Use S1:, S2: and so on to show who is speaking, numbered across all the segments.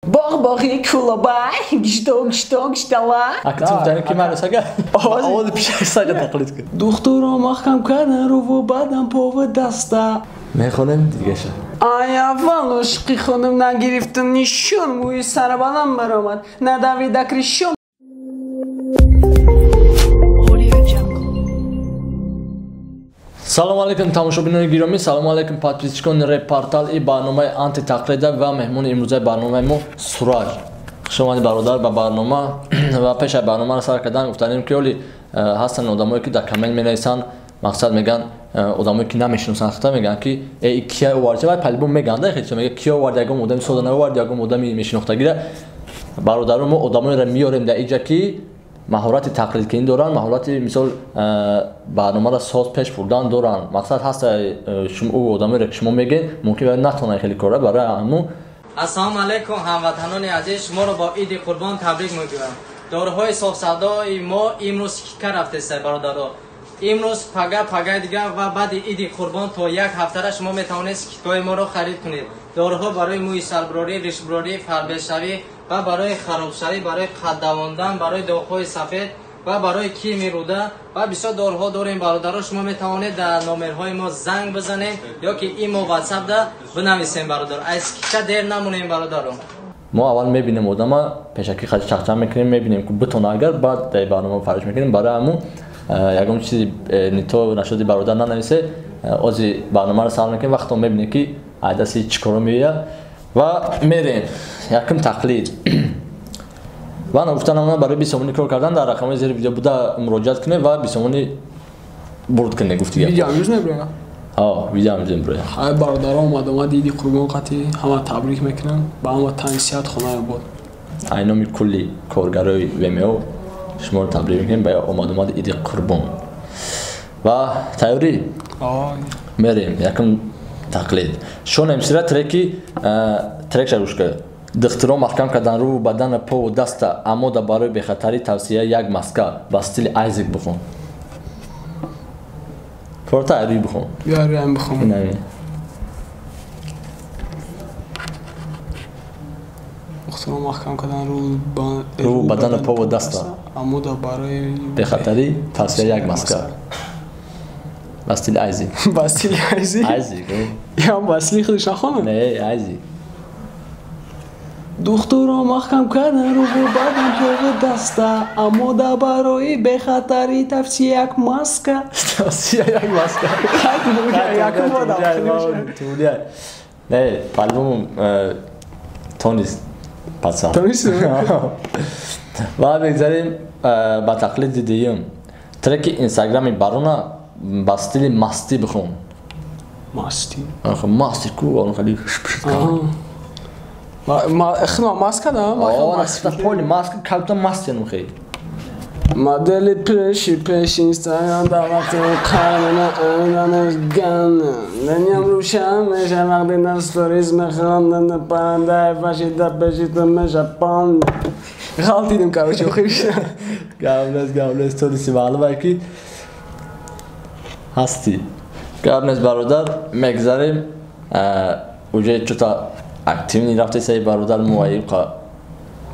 S1: Боғ-боғи кулобай, гишто гишто гиштала.
S2: Актив ки ман сага. Овози пишак сага тақлид кун.
S1: Духтуро маҳкам кардан руву бадан пову даста.
S2: Мехонем дигаша.
S1: Ай аввал ошиқи худам нагирифтам нишон, мӯи сарбалам баромад, надавида кришон.
S2: Салом алейкум тамошобинони гиромӣ, салом алейкум подписчикони Реп-портал и барномаи антитақлида ва меҳмони имрӯзаи барномаи мо Сураҷ. Хуш омадӣ бародар ба барнома. Ва пеш аз барномаро сар кардан гуфтанем ки оли ҳастанд одамое ки дар коммент менависанд, мақсад мегӯянд одамое ки намешиносанд, хата мегӯянд ки э кия овард, вай палибон мегӯянд, хеле мегӯянд кия овард, ягон одами сода наовард, ягон одами мешинохтагира. Бародаро, мо одамоеро меорем дар иҷа ки маҳорати тақлидкунӣ доранд, маҳорати мисол барномаро соз пеш бурдан доранд. Мақсад ҳаст ӯ одамоеро ки шумо мегӯед, мумкин вай натавонад хеле кора. Барои ҳамун
S3: ассалому алайкум ҳамватанони азиз, шуморо бо иди қурбон табрик мегӯям. Доруҳои софсавдои мо имрӯз скидка рафтест, бародаро. Имрӯз пага, пагаи дигар ва баъди иди қурбон то як ҳафтара шумо метавонед скидкаҳои моро харид кунед. Доруҳо барои мӯи сарбурорӣ, ришбурорӣ, фарбешавӣ ва барои харобшавӣ, барои қад давондан, барои доғҳои сафед ва барои кирми рӯда ва бисёр доруҳо дорем, бародаро. Шумо метавонед дар номерҳои мо занг бизанед ё ки имо ватсапда бинависем, бародар. Аз скидка дер намонем, бародаро.
S2: Мо аввал мебинем одама, пешакӣ чақчақ мекунем, мебинем ки битона, агар баъд дар барнома фариш мекунем. Барои ҳамун ягон чизи нито нашуди бародар нанависе, ози барномаро сар мекунем, вақто мебинем ки айдаси чӣ коро меояд ва мерем. Якум тақлид. Ва нагуфта намонад, барои 20 сомонӣ кор кардан дар рақамҳои зери видео буда муроҷиат кунед ва 20 сомонӣ бурд кунед. Гуфти гап.
S4: Видео имрӯз мебирояд?
S2: Ҳа, видео имрӯз мебирояд.
S4: Ҳай бародаро омад, омад иди қурбон қатӣ ҳама табрик мекунам, ба ҳама тани сиҳат хонаи обод.
S2: Ай номи кулли коргарои ВМО шуморо табрик мекунем ба омад-омади иди қурбон. Ва тайёрӣ? Мерем. Якум тақлид. Шон МС-ра треки трекша гӯш кар. Духтуро маҳкам кардан рӯву бадана пову даста, амода барои бехатарӣ тавсия як маска ба стили Айзек бихон. Форта айрӯй бихон.
S4: Бیا рӯям бихон.
S2: Инами.
S4: Духтуро маҳкам кардан
S2: рӯву бадана пову даста,
S4: амода барои
S2: бехатарӣ тавсия як маска ба стили Айзек.
S4: Ба стили Айзек?
S2: Айзек.
S4: Ям ба стили худаш нахонам?
S2: Не, Айзек.
S4: Духтуро маҳкам кардан рӯву бадан пову даста, амода барои бехатарӣ тавсия як маска.
S2: Тавсия як маска. Не, по-любому тонист пацан.
S4: Тонист?
S2: Ва мегзарем ба тақлиди дуюм. Треки инстаграми барона ба стили мастӣ бихон.
S4: Мастӣ?
S2: Мастӣ ку, он хеле шпшт кард.
S4: Хно маска да?
S2: Маска поли маска, как-то масти ну хей.
S4: Модели пеши пеши Инстаграм давати қанна анана ган. Ням рушам меша вақти на сторис мехонда на панда ваши да пеши то меша панда. Ғалтидим, короче, охириш.
S2: Гавнес, гавнес, ториси маълум ки ҳастӣ. Гавнес бародар, мегзарем уже чута активни рафте саи бародар мо айқа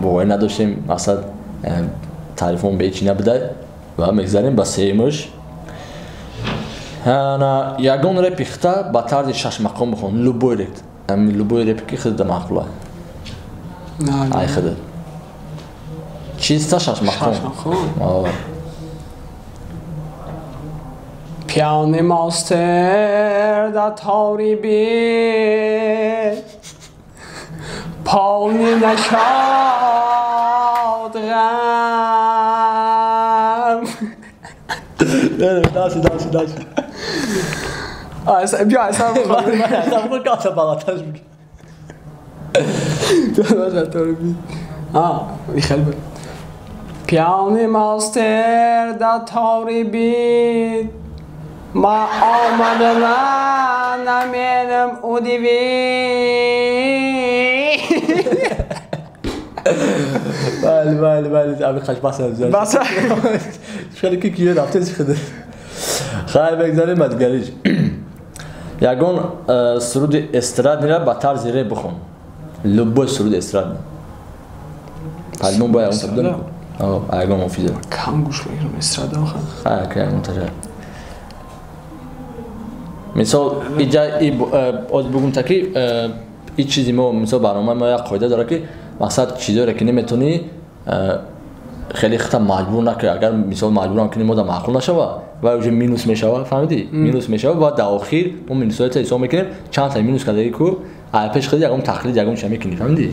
S2: боварӣ надоштем, мақсад таърифон ба ҳечи набуда ва мегзарем ба сеюмаш. Ана ягон репи хита ба тарзи шашмақом бихон, любой реп, любой репи ки худда маъқула. Ай худа. Чиста шашмақом.
S4: Шашмақом? Пьяный мастер да тори бит полный нашод ғам.
S2: Дальше, дальше, дальше.
S4: Бیا اصلا
S2: بخور. اصلا بخور که اصلا بالاترش میگه.
S4: خیلی بود. Пьяный мастер да тори бит ма омадана наменам удивить.
S2: Бале, бале, бале, аби қаш бас
S4: бас.
S2: خیلی که کیه رفته چی خده. خیر بگذاریم مدگریش. Ягон суруди эстрадниро ба тарзи реп бихон. Любой суруди эстрадни. По-любому бояд ягон та бидонӣ. Ягон офиза.
S1: Кам гӯш мекунам эстрада охир.
S2: Ха, ки ягон та. Мисол иҷа оз бугум та ки и чизи мо мисол барномаи мо як қоида дорад ки мақсад чизоре ки наметонӣ хеле хита маҷбур накунӣ. Агар мисол маҷбурам кунӣ мода маъқул нашава ва уже минус мешава, фаҳмидӣ? Минус мешава ва дар охир мо минусҳоята ҳисоб мекунем, чанд та минус кардагӣ ку пеш худи ягон тақлид ягон чиз мекунӣ, фаҳмидӣ?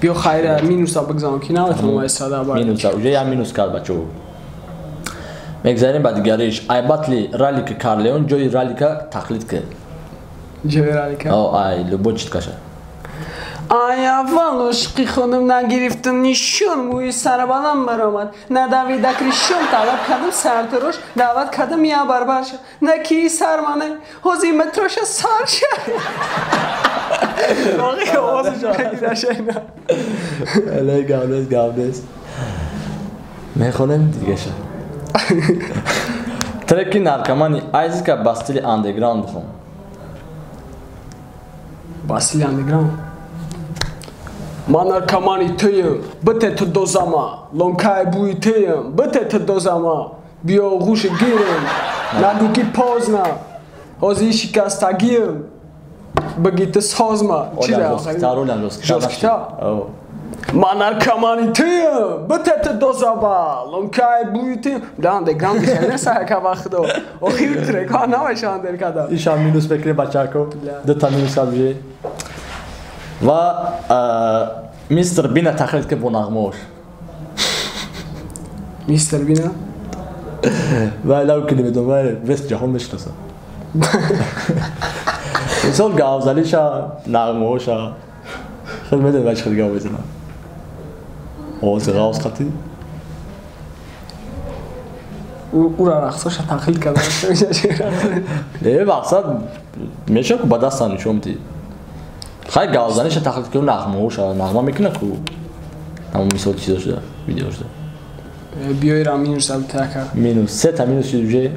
S1: Биё хайра минуса бигзорам ки наметавонам эстрада бар.
S2: Минуса уже як минус кард бачаҳо. Мегзарем ба дигариш. Ай батли Ралика Карлеон ҷои Ралика тақлид кард.
S1: Ҷои Ралика?
S2: Ай любой читкаша.
S1: Ай аввал ошиқи худам нагирифтам нишон, мӯи сарбалам баромад, надавида кришон, талаб кардам сартарош, даъват кардам я барбарша, на ки сармане, ҳози метроша сарша. Воқеа овозаш мегираша ина.
S2: Эле гавнес, гавнес. Мехонем дигаша. Треки наркомани Айзика ба стили андеграунд бихон.
S1: Ба стили андеграунд? Ман наркомани туем, бите ту дозама, лонкаи бӯи туем, бите ту дозама, биё оғӯши гирем, нагӯ ки поздно, ҳозир шикастагием, бигӣ ту созма. Жёсткитар? Ман наркомани туем, бите ту дозама, лонкаи бӯи туем. Да андеграунд хеле нест яка вақто. Охир трекҳо намешаванд дер кардам.
S2: Ишам минус мекунем бачако. Дута минус кард. Ва мистер Бина тақлид ки бо нағмаош.
S1: Мистер Бина?
S2: Вай лав ки намедонам, вай вест ҷаҳон мешиносад. Мисол гавзалиша, нағмаоша. Хел медонӣ вай чӣ хел гав мезанад. Овози ғавз қатӣ.
S1: Ура рақсоша тақлид кардам.
S2: Не, мақсад мешавад ку ба дастам нишон медиҳӣ. Хай гавзаниша тақлид кунам, нағмаоша, нағма мекунад ку. Ҳамон мисол чизо шуда, видео шуда.
S1: Биёира минус абтака.
S2: Минус, се та минус шуд уже.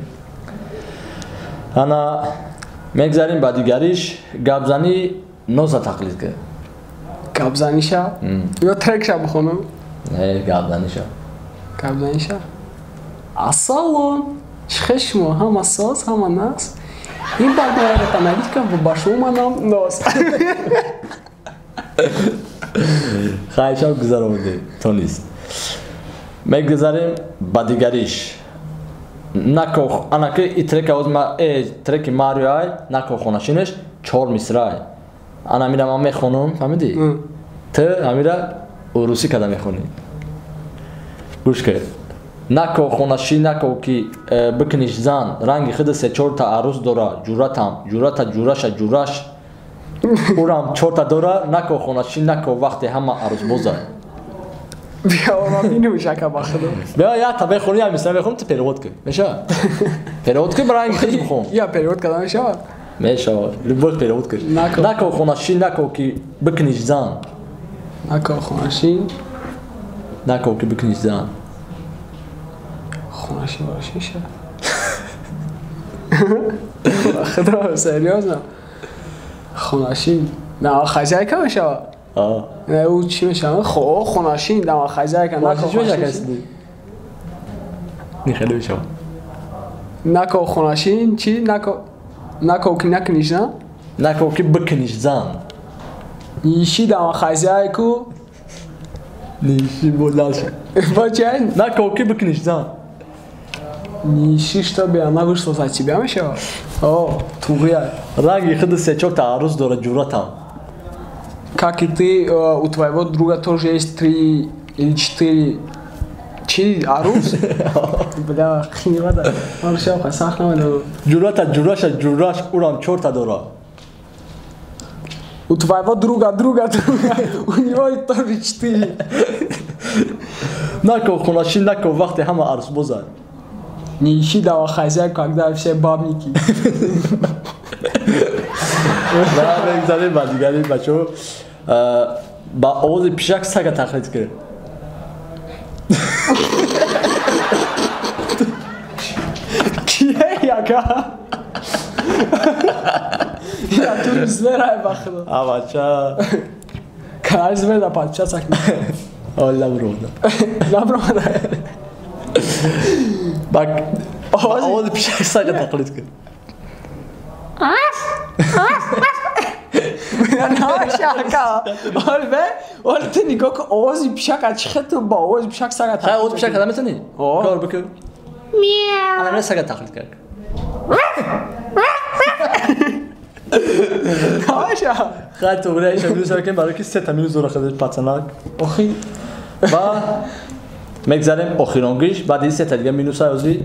S2: Ана мегзарем ба дигариш, гапзани ноза тақлид кар.
S1: Гапзаниша? Ё трекша бихонам?
S2: Не, гапзаниша.
S1: Гапзаниша? Ассалом, чӣ хел шумо? Ҳама соз, ҳама нағз. Ин барномаи рэп-аналитика ва ба шумо манам Ноз.
S2: Хайшав гузаронде, то нест. Мегузарем ба дигариш. Нако, анаки и трек оз ма треки Марио ай, нако хонашинеш 4 мисра ай. Ана мира ман мехонам, фаҳмидӣ? Ту ҳамира урусӣ када мехонӣ. Гӯш кар. Нако хонаши, нако ки бикуниш зан, ранги худ 3-4 та арӯс дора, ҷуръатам, ҷуръата ҷураша ҷураш. Урам 4 та дора, нако хонаши, нако вақте ҳама арӯсбоза.
S1: Биё ман бинӯш ака ба худо.
S2: Биё як та бехонӣ, як мисра бехонӣ, ту перевод кун. Мешавад? Перевод кун, ранги худ бихон.
S1: Я перевод карда мешавад?
S2: Мешавад. Любой перевод кун. Нако хонаши, нако ки бикуниш зан.
S1: Нако хонаши.
S2: Нако ки бикуниш зан.
S1: Хонаши бошиша. Худо, серьёзно. Хонаши. На хозяйка мешавад? Не, ӯ чӣ мешавад? Хо, хонаши, на хозяйка, на хонаши.
S2: Не хеле мешавад.
S1: Нако хонаши, чӣ? Нако нако ки накуниш зан?
S2: Нако ки бикуниш зан.
S1: Иши дама хозяйку.
S2: Не иши бо дальше.
S1: Бача?
S2: Нако ки бикуниш зан.
S1: Не ищи, чтобы она вышла за тебя, мешавад? О, тугия.
S2: Ранги худ 3-4 та арӯс дора ҷуръатам.
S1: Как и ты, у твоего друга тоже есть 3 или 4 арус? Бля, хиневада. Он шав сахт намедонам.
S2: Ҷуръата ҷураша ҷураш урам 4 та дора.
S1: У твоего друга друга у него тоже 4.
S2: Нако хонаши, нако вақте ҳама арӯсбоза.
S1: Не ищи дава хозяйку, когда все бабники.
S2: Да, мегзарем ба дигари бачаҳо. Ба овози пишак сага тақлид кар.
S1: Кие яка? Я ту зверай ба худо.
S2: А бача.
S1: Канали звер да подписаться.
S2: Лаброда.
S1: Лаброда.
S2: Бак овози пишак сага тақлид кун.
S1: Ака. Ол ту нигоҳ кун, овози пишака чӣ хел ту бо овози пишак сага
S2: тақлид. Хай, овози пишак карда метавонӣ? Кор бикун. Ана сага тақлид кард.
S1: Наша.
S2: Хай, туғри иша минус кунем, барои ки сета минус дора хадаш пацанак.
S1: Охи.
S2: Ва мегзарем охиронгиш, баъди ин сета дига минуса ӯзи.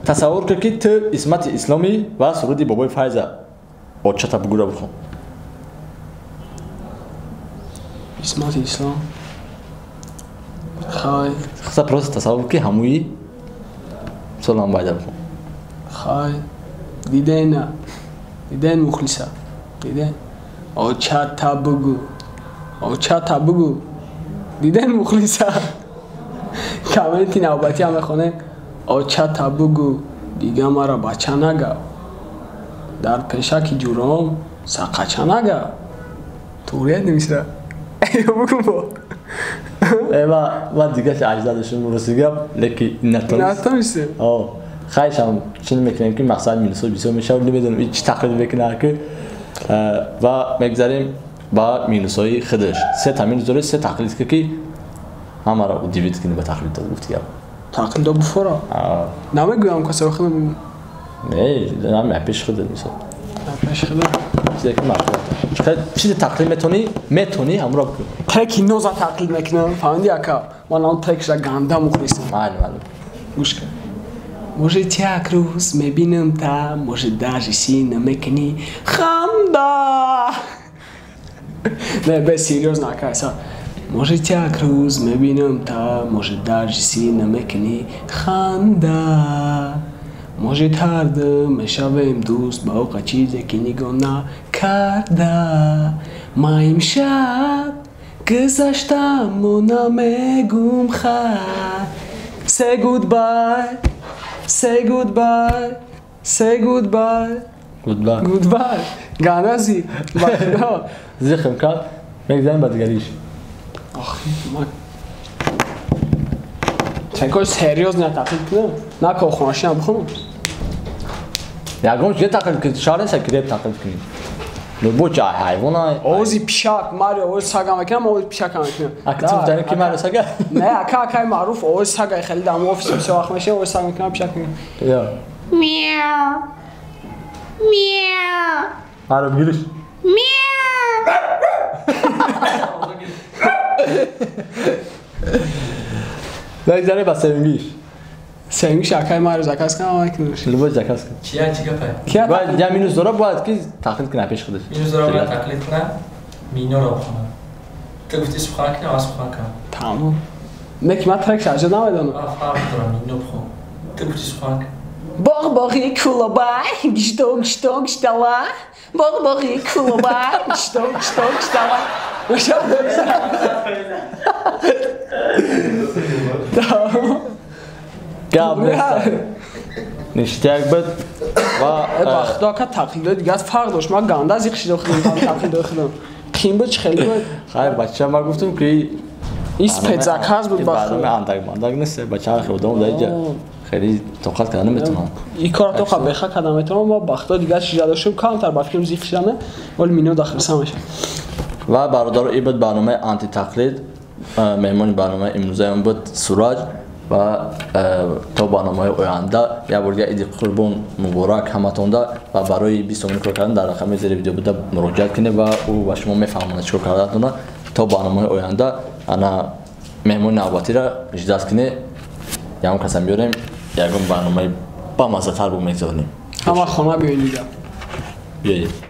S2: Тасаввур кун ки ту Исмати Исломӣ ва суруди Бобои Файза очата бугура бихон.
S1: Исмати Ислом. Хай.
S2: Хаса просто тасаввур ки ҳамуи солам байда бихон.
S1: Хай. Дидена. Диден мухлиса. Диден. Очата бугу. Очата бугу. Диден мухлиса. Комменти навбатӣ ҳам мехонем. Очата бугу. Дига мара бача нага. Дар пешаки ҷуром сақача нага. Туғрият немисра. Ё бугу бо.
S2: Ва дигаш аҷда дошем рости гап, лекин натонистем. О, хайшам чун мекунем ки мақсад минусо бисёр мешавад, намедонам ин чӣ тақлид мекунад ки ва мегзарем ба минусҳои худаш. Сета минус доред, се тақлид ки ки ҳамаро удивит кунӣ ба тақлид дод гуфти гап.
S1: Тақлид дод буфора? Намегӯям касо худам.
S2: Не, наме пеш худат мисол.
S1: Пеш худам.
S2: Чизе ки маъқул. Чизе тақлид метонӣ ҳамро бикун.
S1: Треки ноза тақлид мекунам, фаҳмидӣ ака? Ман он трекша ганда мухлисам.
S2: Майли, майли.
S1: Гӯш кун. Может, як рӯз мебинам та, может, даже сина мекунӣ ханда. Не, без серьёзно, ака, са. Может, як рӯз мебинам та, может, даже сина мекунӣ ханда. Может, ҳарду мешавем дӯст ба оқа чизе ки нигоҳ накарда. Ма имшаб гузаштаму намегум хай. Say goodbye. Say goodbye. Say goodbye.
S2: Goodbye.
S1: Goodbye. Ганази.
S2: Зихм кард. Мегзарем ба дигариш.
S1: Охи, ма Трекои серьёзно тақлид кунам. На корхонашина бихонам.
S2: Ягон чизе тақлид кунӣ, шаҳр нест ки реп тақлид кунӣ. Любой ҷай ҳайвон ай.
S1: Овози пишак, Марио овози сага мекунам, овози пишака мекунам.
S2: Ака ту гуфтани ки Марио сага?
S1: Не, ака акаи маъруф овози сага хеле дар офис бисёр вақт мешавад, овози сага мекунам, пишак мекунам.
S2: Я.
S5: Мяу. Мяу.
S2: Марио бигириш.
S5: Мяу.
S2: Мегзарем ба севимгиш.
S1: Севимгиш акаи Марио заказ кунам, мекунам.
S2: Любой заказ кун.
S6: Чия чӣ гапай?
S2: Бояд я минус дора, бояд ки тақлид кунад пеш худаш.
S6: Минус дора бояд тақлид кунад, миноро бихонад. Ту гуфтӣ сухан кунам, ман сухан кунам.
S1: Тамом. Не ки ман трекш аҷа намедонам.
S6: Ман фарқ дорам, мино бихон. Ту гуфтӣ сухан кун.
S1: Боғ-боғи кулобай, гишто гишто гиштала. Боғ-боғи кулобай, гишто гишто гиштала.
S2: Гап нест. Ништяк буд ва
S1: бахто ака тақлидои дигар фарқ дошт. Ман ганда зиқ шида худам тақлидои худам. Қин буд, чӣ хеле буд.
S2: Хайр, бача, ман гуфтам ки
S1: ин спецзаказ буд бахто.
S2: Барнома андак мандак нест, бача хеле одам дар инҷа хеле тоқат карда наметавонам.
S1: Ин кора тоқа беха карда метавонам, ма бахто дигар шида доштам, камтар ба фикрам зиқ шидаме, вале мино дахирса мешавад.
S2: Ва бародаро, ин буд барномаи антитақлид. Меҳмони барномаи имрӯзаам буд Сураҷ ва то барномаҳои оянда як бор дигар Иди Қурбон муборак ҳаматонда ва барои 20 сомонӣ кор кардан дар рақами зери видео буда муроҷиат кунед ва ӯ ба шумо мефаҳмонад чӣ кор карданатонро. То барномаҳои оянда ана меҳмони навбатиро иждаст кунед, ягон касам биёрем, ягон барномаи бамаззатар бо мегзаронем.
S1: Ҳама хона биёед дига.
S2: Биёед.